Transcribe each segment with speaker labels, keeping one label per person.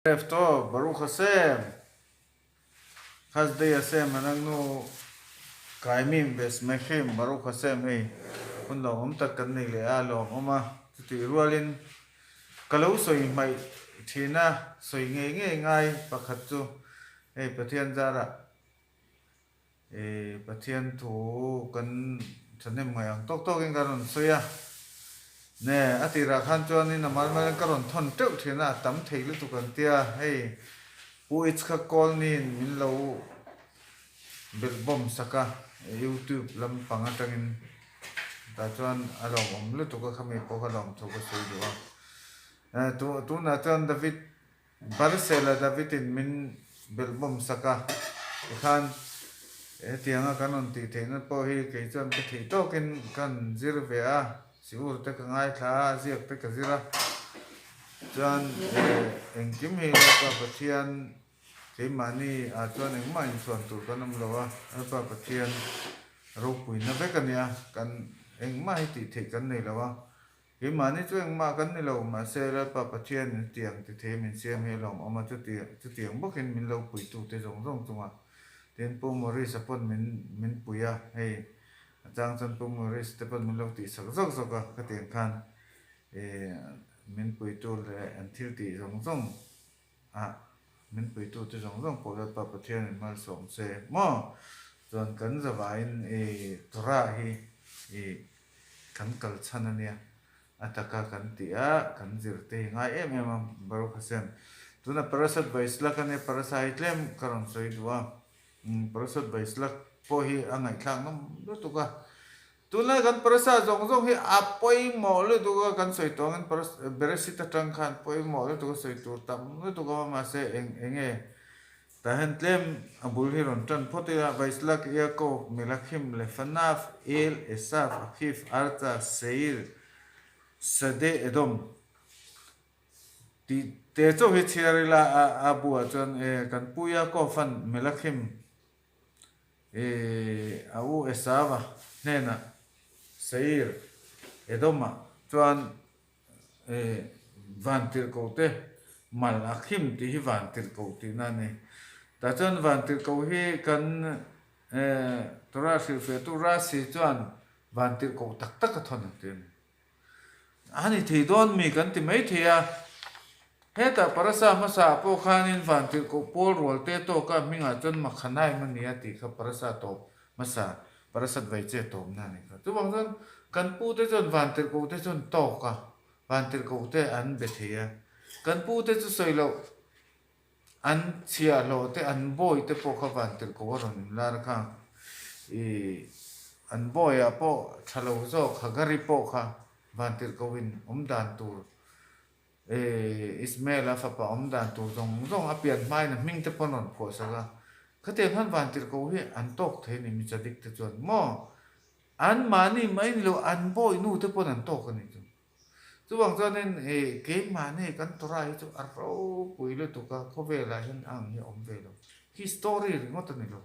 Speaker 1: Erev tov, Baruch Hashem, Chasdei Hashem anaknu kaimim vesmechim Baruch Hashem hei hun lawmawm tak kan nei leh a, lawmawm a, chutih rualin ka lo sawi hmaih thin a, sawi ngei ngei ngai pakhat chu hei Pathian zarah Ih Pathian thu kan thahnem ngaih ang tawk tawkin ka rawn sawi a, ne a tirah khan chuanin a mal malin ka rawn thawn teuh thin a, a tam thei lutuk an tia, hei Pu Ichhak Kawlni'n min lo belh bawm sak a, YouTube lampang atangin tah chuan a lawmawm lutuk a, khami pawh kha lawmthu ka sawi duh a, tunah chuan David Barsela David-in min belhbawm sak a, tikhan hetianga kan rawn tih theihna pawh hi kei chuan ka theih tawkin kan zir ve a, siur te ka ngaithla a, ziak te ka zir a, chuan engkim hi Lalpa Pathian keimahni ah chuan engmah inchhuan tur kan awm lo a, Lalpa Pathian ropuina vek a nia, kan engmah hi tih theih kan nei lo a. Keimahni chu engmah kan ni lo, mahse Lalpa Pathian in tiang ti thei min siam hi a lawmawm a, chutiang bawkin min lo puitute zawng zawng chunga tin Pu Maurice-a pawn min min pui a, hei a chang chuan Pu Maurice te pawn min lo tihsak zawk zawk a, khatiang khan ih min puitu leh an thil tih zawng zawng ah min puitute zawng zawng pawh Lalpa Pathian in malsawm se maw? Chuan kan zavaiin ih Torah hi ih Kan kal chhan a nia, a taka kan tih a, kan zir te hi ngai em em a, Baruch Hashem. Tuna Parasat Vaislak a nia, Parasa hi tlem ka rawn sawi duh a, Parasat Vaislak pawh hi a ngaihthlak nawm lutuk a. Tunlai kan Parasa zawng zawng hi a pawimawh lutuk a, kan sawi tawh angin Beresheet atang khan pawimawh lutuk a sawi tur tam lutuk a, mahse eng eng nge Tah hian tlem a bul hi rawn tan phawt ila, Vaislak, Yaakov, Melachim, Lefanav, El, Esav, Akhif, Artha, Seir, Sade, Edom tih te chauh hi chhiar ila a a buah chuan e kan pu Yaakov-a'n Melachim e a u Esava hnenah Seir, Edom-ah chuan Vantirhkoh te mal a khim tih hi vantirhkoh tihna a ni. Tah chuan vantirhkoh hi kan Torah hrilhfiahtu Rashi chuan vantirhkoh tak tak a thawn ang tih a ni. A ni thei dawn mi kan ti mai thei a, hetah Parasa hmasa pawh khanin vantirhkoh pawl rual te tawka hmingah chuan Makhanaim a ni a tih kha Parasa tawp hmasa Parasat vai che tawmna a ni kha. Chuvang chuan kan pute chuan vantirhkoh te chuan tawk a, vantirhkoh te an be thei a. Kan pute chu sawi loh an chhiahhlawh te, an bawi te pawh kha vantirhkoh a rawn inlar kha. Ih, an bawiah pawh tha lo zawk Hagari pawh kha vantirhkohin awm dan tur Ismael-a fapa awm dan tur zawng zawng a pian hmain a hming te pawn rawn phuah sak a, khatiang khan vantirhkoh hi an tawk thei a ni Michadik te chuan maw an mahni mai ni lo an bawihnu te pawn an tawk a nih chu. Chuvang chuanin keimahni kan Torah hi chu a ropui lutuk a, khawvelah hian a ang hi a awm ve lo. Hi story ringawt a ni lo.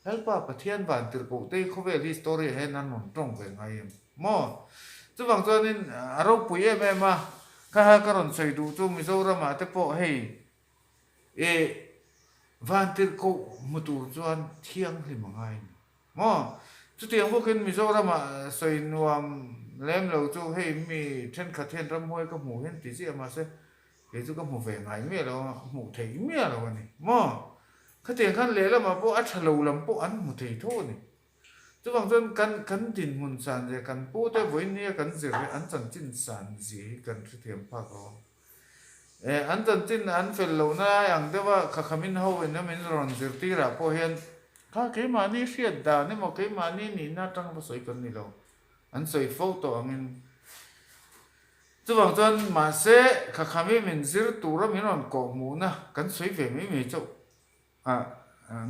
Speaker 1: Lalpa Pathian vantirhkoh te hi khawvel hi story ah hian an rawn tawng ve ngai em maw? Chuvang chuanin a ropui em em a, kha ha ka rawn sawi duh chu Mizoram ah te pawh hei e vantirhkoh hmu tur chuan thianghlim a ngai a ni maw? Chutiang bawkin Mizoram ah sawi nuam lem lo chu hei mi thenkhat hian ramhuai ka hmuh hian ti chiah mahse Kei chu ka hmu ve ngai miah lo a, hmuh theih miah lo a ni maw? Khatiang khan lehlamah pawh a tha lo lam pawh an hmu thei tho a ni. Chuvang chuan kan kan dinhmun san zia, kan pute vawinia kan zir hi an chanchin san zia hi kan hrethiam phak lo a. E, an chanchin an fel lohna lai ang deuh a, khakhamin ho in a min rawn zirtirah pawh hian kha keimahni hriat dan emaw keimahni nihna atang va sawi kan ni lo. An sawi fo tawh angin Chuvang chuan mahse khakhami min zir tura min rawn kawh hmuhna kan sawi ve mai mai chauh a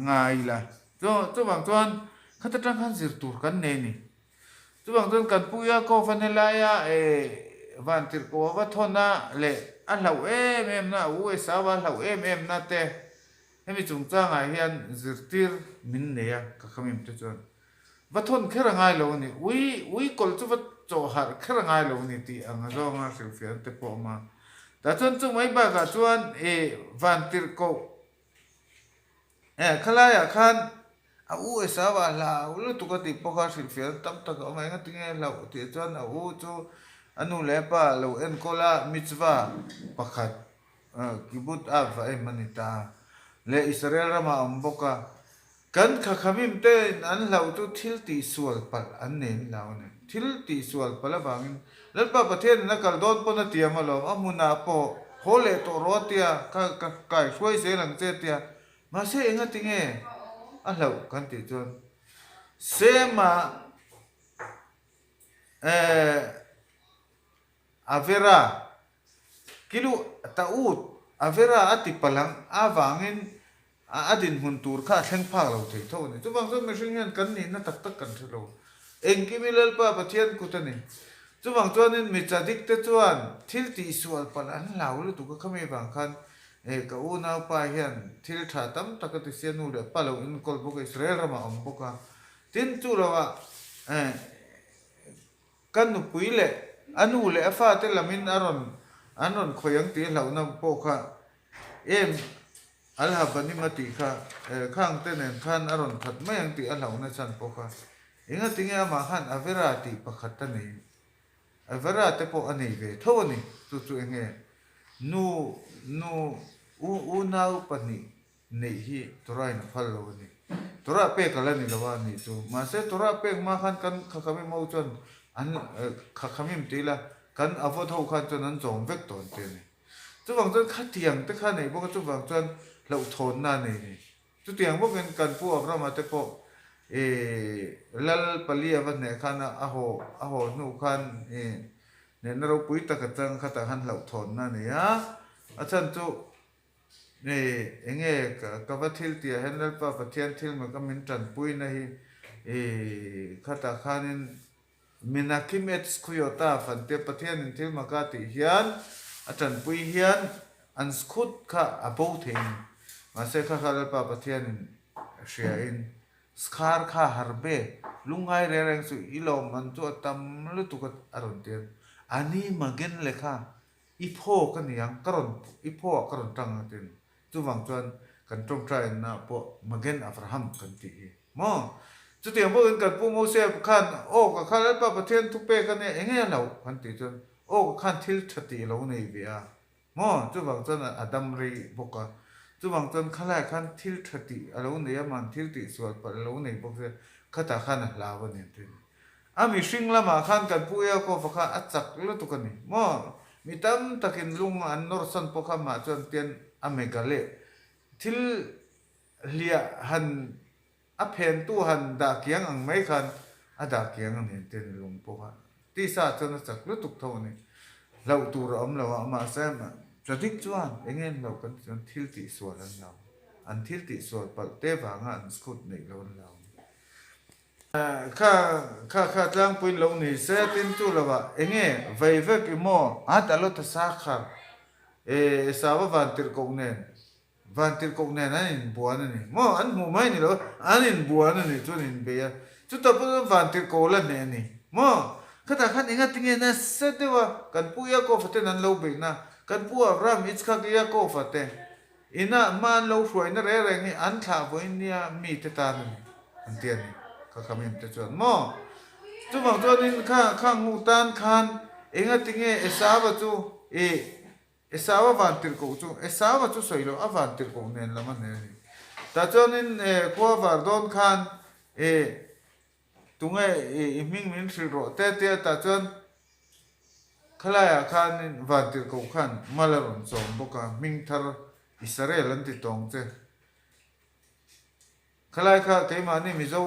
Speaker 1: ngai ila. Chuvang chuan khata tang khan zir tur kan nei a ni. Chuvang chuan kan pu Yaakov-a helaia vantirhkoh a va thawn a leh a hlauh em em na, a u Esau-a hlauh em em na te hemi chungchangah hian zirtir min nei a khakhamim te chuan. Va thawn kher a ngai lo a ni. Ui, ui kawlh chu va chawh harh kher a ngai lo a ni tih ang a zawnga hrilhfiahna te pawh a awm a. Tah chuan chu mai bakah chuan ih vantirhkoh eh khalaiah khan a u Esau ah hlau lutuk a tih pawh kha hrilhfiah tam tak a awm a, engatinge hlauh tih chuan a u chu a nu leh a pa lo enkawl a mitzvah pakhat kibbutz av va em a ni ta leh Israel ramah a awm bawk a. Kan Khakhamim tein an hlauh chu thil tihsual palh an nei an hlau a ni. Thil tihsual palh avangin Lalpa Pathianin a kal dawn pawn a tiam alawm, a hmunah pawh haw leh tawh rawh a tia, ka ka kai hruai zel ang che a tia. Mahse enga tinge a hlauh kan tih chuan Sema eh Avera Kilu Ta'ut Avera a ti palh ang avangin A dinhmun tur kha a thleng phak lo thei tho a ni. Chuvang chuan mihring hian kan nihna tak tak kan hre lo. Engkim hi Lalpa Pathian kut a ni. Chuvang chuanin mi chadik te chuan thil tihsual palh an hlau lutuk a, khami vang khan ka unaupa hian thil tha tam tak a ti sia, nu leh pa lo inkawl bawk a, Israel ramah a awm bawk a. Tin, chu lovah ka nupui leh a nu leh a fate lamin a rawn an rawn khawih ang tih a hlauhna pawh kha em Al-Habanim a tih kha khang te nen khan a rawn that mai ang tih a hlauhna chhan pawh kha engatinge amah khan Avera tih pakhat a nei Avera te pawh a nei ve tho a ni chu chu enge nu nu u unau pahnih neih hi Torah in a phal lo a ni. Torah pek a la ni lo a nih chu. Mahse Torah pek hma khan kan Khakhamim ho chuan an Khakhamim ti ila kan Avot ho khan chuan an zawm vek tawh an ti a ni. Chuvang chuan khatiang te kha a neih bawk a, chuvang chuan hlauhthawnna a nei ni. Chutiang bawkin kan pu Abrahama te pawh ih Lal pali a va hneh khan a haw a haw hnu khan ih hnehna ropui tak a chang khatah khan hlauhthawnna a nei a, a chhan chu Ih, enge ka va thil tih ah hian Lalpa Pathian thil mak a min tanpuina hi ih khatah khanin Minakim et Skuyota fantia Pathianin thil mak a tih hian a tanpui hian an skhut kha a bo thei a ni. Mahse kha kha Lalpa Pathianin hriain Skhar kha harbe lungngai reng reng chu i lawmman chu a tam lutuk a rawn ti a, Ani Magen lekha I phaw ka ni ang, ka rawn, i phaw ah ka rawn tang ang tin. Chuvang chuan kan tawngtai na pawh Magen Avraham kan tih hi maw? Chutiang bawkin kan pu Mose khan aw ka kha Lalpa Pathian thu pek a nia enge a hlauh kan tih chuan aw ka khan thil tha tih a lo nei ve a maw? Chuvang chuan a dam rei bawk a. Chuvang chuan khalai khan thil tha tih a lo nei a, man thil tih sual palh a lo nei bawk sia khatah khan a hlau a ni an ti a ni. A mihring lamah khan kan pu Yaakova kha a chak lutuk a ni maw? Mi tam takin lung an nawrsawn pawh kha mah chuan tian a mega leh thil hliah han a phentu han dah kiang ang mai khan a dah kiang a ni an ti a ni lung pawh kha tisa chuan a chak lutuk tho a ni. Hlauh tur a awm lo a, mahse chadik chuan eng nge an hlauh kan ti chuan thil tihsual an hlau. An thil tihsual palh te vanga an scoot neih lo an hlau. Kha kha kha tlangpuiin lo ni se tin chu lovah enge vei vek i maw a ta lo ta sa khar e Esau-a vantirhkoh nen vantirhkoh nen an inbuan a ni maw an hmuh mai ni lo an inbuan a ni chuan inbei a chutah pawh chuan vantirhkoh la hneh a ni maw khatah khan engatinge nasa deuh a kan pu Yaakov-a ten an lo beihna kan pu Abraham Yitzchak Yaakov-a te Inah hma an lo hruaina reng reng hi an thlah vawiin nia mite tan a ni, an ti a ni. Ka khamim te chuan maw? Chuvang chuanin kha kha hmuh tan khan engatinge Esau-a chu ih Esau-a vantirhkoh chu Esau-a chu sawi loh a vantirhkoh nen lam a nei a ni. Tah chuanin khua var dawn khan ih Tunge i hming min hrilh rawh te tia tah chuan khalaiah khanin vantirhkoh khan mal a rawn chawm bawk a, hming thar Israel an ti tawng che. Khalai kha keimahni Mizo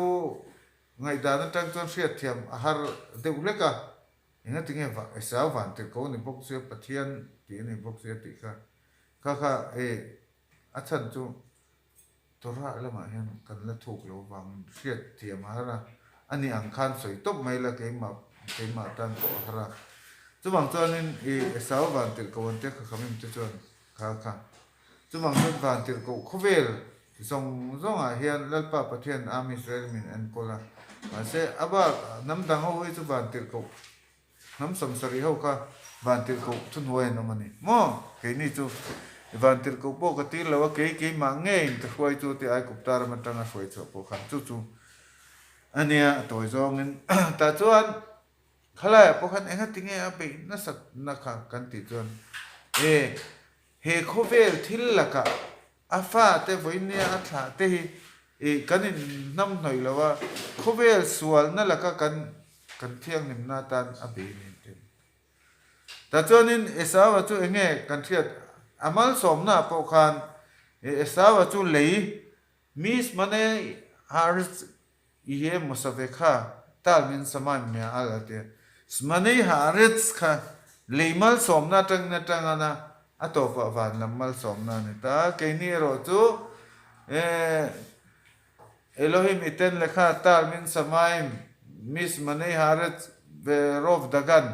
Speaker 1: ngaihdan atang chuan hriatthiam a har deuh hlek a, engatinge Esau vantirhkoh a ni bawk sia Pathian tih a ni bawk sia tih kha kha kha e a chhan chu Torah lamah hian kan la thuk lo vang hriat thiam a har a, a ni ang khan sawi tawp mai la keimah keimah tan pawh a har a. Chuvang chuanin i Esau vantirhkoh an tia kha khamim te chuan kha kha. Chuvang chuan vantirhkoh khawvel zawng zawngah hian Lalpa Pathian Am Israel min enkawl a, mahse a bak hnam dang ho hi chu vantirhkoh Hnam samsarih ho kha Vantirhkoh thuhnuai an awm a ni maw? Keini chu Vantirhkoh pawh ka tir lo a, kei keimah ngeiin ka hruai chu tih Aigupta ram atanga hruai chhuah pawh khan chu chu a nia a tawi zawngin. Tah chuan khalaiah pawh khan engatinge a beih nasat na kha kan tih chuan e he khawvel thil lakah a fate vawinia a thlah te hi ih kan inhnamhnawih lo a, khawvel sualna laka kan kan thianghlimna atan a bei a ni tih a ni. Tah chuanin Esau-a chu eng nge kan hriat? A malsawmnaah pawh khan Esau-a chu lei Mismane Haaretz Iye Mosave kha tal min Samaim mia al a ti a. Smanei Haaretz kha lei malsawmna atangin a tang an a, a tawpah van lam malsawmna a ni ta. Keini erawh chu Elohim iten lekha tal min Samaim Mismanei Haaretz ve Rov Dagan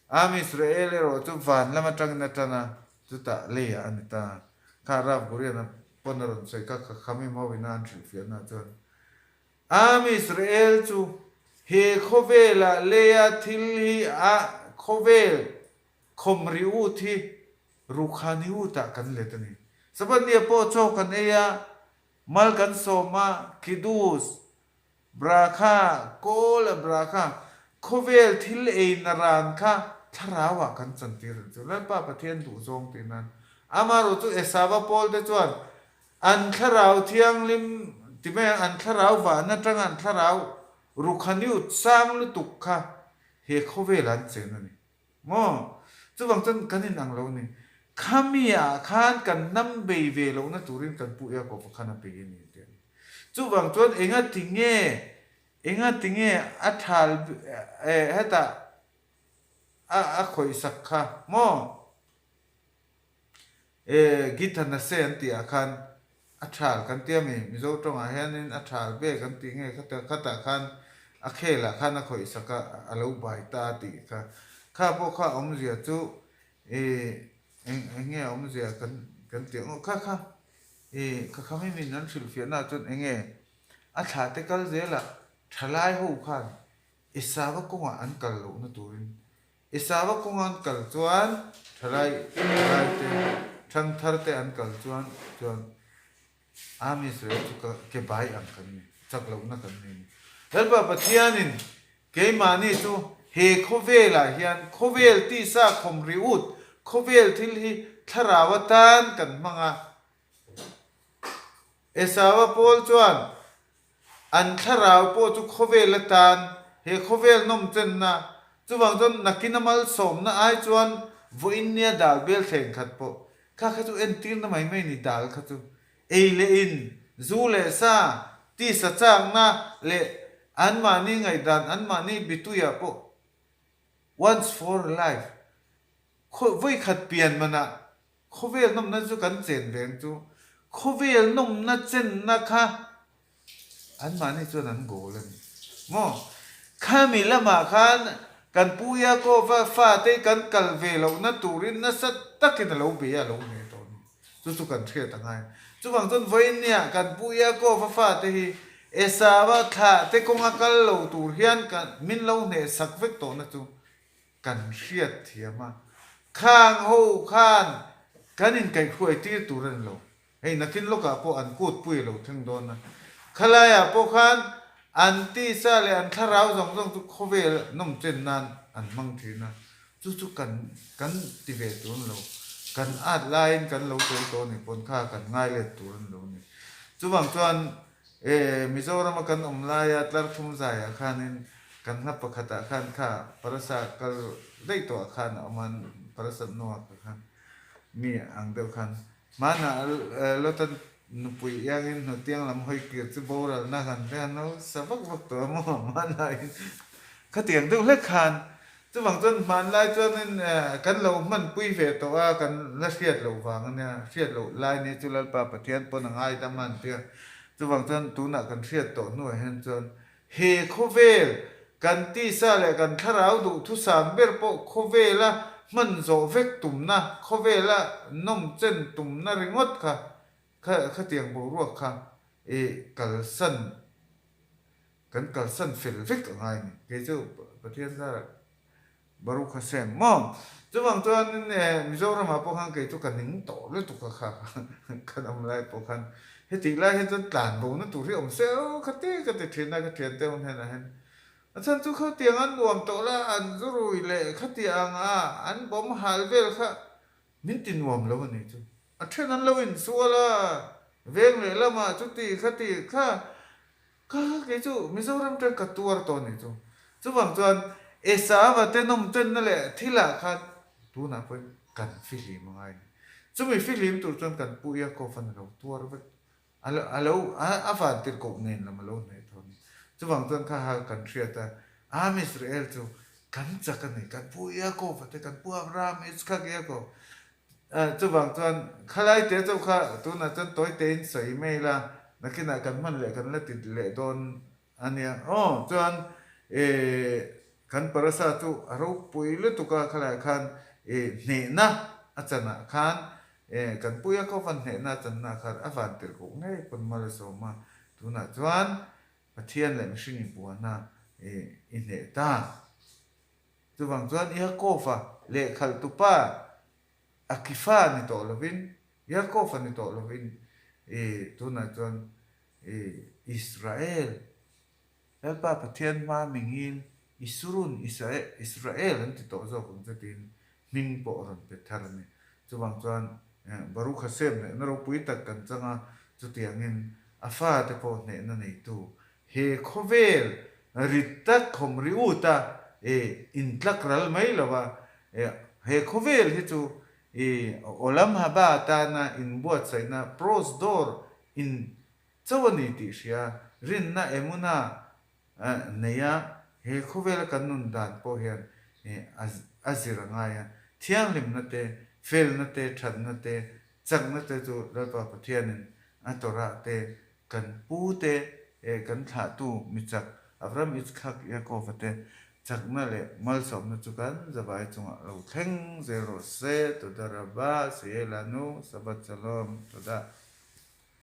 Speaker 1: Am Israel erawh chu van lam atangin a tan a, chutah leiah a ni ta. Kha Rav Gurian-a pawn a rawn sawi kha kha Khamim ho ina an hrilhfiahna chuan Am Israel chu he khawvelah leia thil hi a khawvel khawmri ut hi rukhani utah kan let a ni. Sabbath nia pawh chaw kan ei a, mal kan sawm a, kiddush, Brakha, kawl a brakha, khawvel thil ei na ran kha thlarau ah kan chantir ang chu. Lalpa Pathian duh zawng tih nan. Amaherawh chu Esava pawl te chuan an thlarau thianghlim ti mai ang, an thlarau van atanga an thlarau rukhaniut sang lutuk kha he khawvel ah an chen a ni. Maw? Chuvang chuan kan inang lo a ni. Khami ah khan kan hnam bei ve lohna turin kan Pu Yaakov-a khan a bei a ni tih a ni. Chuvang chuan enga ti nge, enga ti nge a thal eh hetah a a khawihsak kha maw? Eh Githanase an tih ah khan a thal kan ti ami, Mizo tawngah hianin a thal bek an tih nge khata khatah khan a khelah khan a khawihsak a, a lo bai ta a tih kha. Kha pawh kha awmzia chu eh eng eng nge awmzia kan kan tih ang aw kha kha eh kha kha mi min an hrilhfiahna ah chuan eng nge a thlah te kal zelah thalai ho khan Esava kawngah an kal lohna turin Esava kawnga an kal chuan thalai thalai te thangthar te an kal chuan chuan Am Israel chu ka ke bai ang kan ni, chak lohna kan nei ni. Lalpa Pathianin keimahni chu he khawvelah hian khawvel tisa khawm ri ut, khawvel thil hi thlarau atan kan hmang a. Esava pawl chuan An thlarau pawh chu khawvel atan he khawvel nawm chenna, chuvang chuan nakin a malsawmna ai chuan vawiin nia dal bel thleng khat pawh kha kha chu entirna mai mai ni dal kha chu ei leh in, zu leh sa, tisa chakna leh anmahni ngaihdan anmahni bituiah pawh once for a life vawikhat pian manah Khawvel nawmna chu kan chen ve ang chu. Khawvel nawmna chenna kha anmahni chuan an goal a ni maw? Khami lamah khan kan Pu Yaakova fate kan kal ve lohna turin nasa takin a lo bei a, a lo hneh tawh a ni. Chu chu kan hriat a ngai. Chuvang chuan vawiinniah kan Pu Yaakova fate hi Esava thlahte kawnga kal lo tur hian min lo hneh sak vek tawhna chu Kan hriat thiam a, khang ho khan kan inkaihhruai tir tur a ni lo. Hei nakin lawkah pawh an kut pui a lo thleng dawn a, khalaiah pawh khan an tisa leh an thlarau zawng zawng chu khawvel nawm chen nan an hmang thin a, chu chu kan kan ti ve tur a ni lo. Kan at laiin kan lo tel tawh a nih pawn kha kan ngai let tur a ni lo a ni. Chuvang chuan E, Mizorama kan awm laia tlar thum zaiah khanin kan hla pakhatah khan kha parasa kal daih tawhah khan a awm a, parasa nuak ah khan mi ang deuh khan hmanah Lota nupui iangin hnutiang lam hawi kir chu boralna kan hle a, no sa vak vak tawh a maw hmanah in khatiang deuh hlek khan Chuvang chuan hmanlai chuanin kan lo hmanpui ve tawh a, kan la hriat loh vang a nia, hriat loh lai ni chu Lalpa Pathian pawn a ngaidam a an ti a. Chuvang chuan tunah kan hriat tawh hnuah hian chuan he khawvel kan tisa leh kan thlarau duhthusam ber pawh khawvela hman zawh vek tumna, khawvela nawm chen tumna ringawt kha, kha khatiang boruak kha i kalsan Kan kalsan fel vek a ngai a ni. Kei chu Pathian zarah Baruch Hashem maw? Chuvang chuanin e Mizoramah pawh khan kei chu ka ning tawh lutuk a kha kan awm lai pawh khan hetih lai hian chuan tlan bo na tur hi awm se aw kha ti ka ti thin a ka thiante ho hnenah hian a chhan chu khatiang an nuam tawh la an zu rui leh khatiang a an bawm hal vel kha min ti nuam lo a nih chu a then an lo insual a veng leh lamah chuti khati kha Ka kei chu Mizoram ṭang ka tuar tawh a nih chu. Chuvang chuan Esava te nawmchenna leh thilah khan tunah pawhin kan fihlim a ngai a ni. Chumi fihlim tur chuan kan pu Yaakov-a'n a lo tuar vek, a lo a lo a vantirhkoh nen lam a lo hneh tawh a ni. Chuvang chuan kha ha kan hriat a, Am Israel chu kan chak a ni, kan pu Yaakov-a te, kan pu Abraham, Yitzchak, Yaakov Chuvang chuan khalai te chauh kha tunah chuan tawi tein sawi mai ila, nakinah kan hman leh kan la ti leh dawn a nia. Aw chuan ih kan parasa chu a ropui lutuk a, khalaiah khan ih hnehna a chanah khan ih kan puia khawvan hnehna a channa khan a van tirh koh ngei pawn mal a sawm a, tunah chuan Pathian leh mihring inbuana ih i hneh ta. Chuvang chuan Yaakov-a lehkhalhtupa Akifa ni tawh lovin, Yaakov-a ni tawh lovin, i tunah chuan i Israel, Lalpa Pathian hma mingin Isurun, Israel an ti tawh zawk ang che tiin hming pawh a rawn pe thar a ni. Chuvang chuan Baruch Hashem hnehna ropui tak kan chang a, chutiangin a fate pawh hnehna neitu He khawvel rit tak khawm ri ut a, e intlak ral mai lo a, e he khawvel hi chu e Olam Haba tana inbuatsaihna pros dawr in chauh a ni tih hria, rinna emuna nei a, he khawvela kan nun dan pawh hian e a zir a ngai a, thianghlimna te, felna te, thatna te, chakna te chu Lalpa Pathianin a Torah te Kan pu te eh kan thlahtu michak Avram Yitzchak Yaakov-a te chakna leh malsawmna chu kan zavai chungah lo thleng zel rawh se. Toda Rabba, Sheyeh Lanu, Shabbat Shalom, Toda.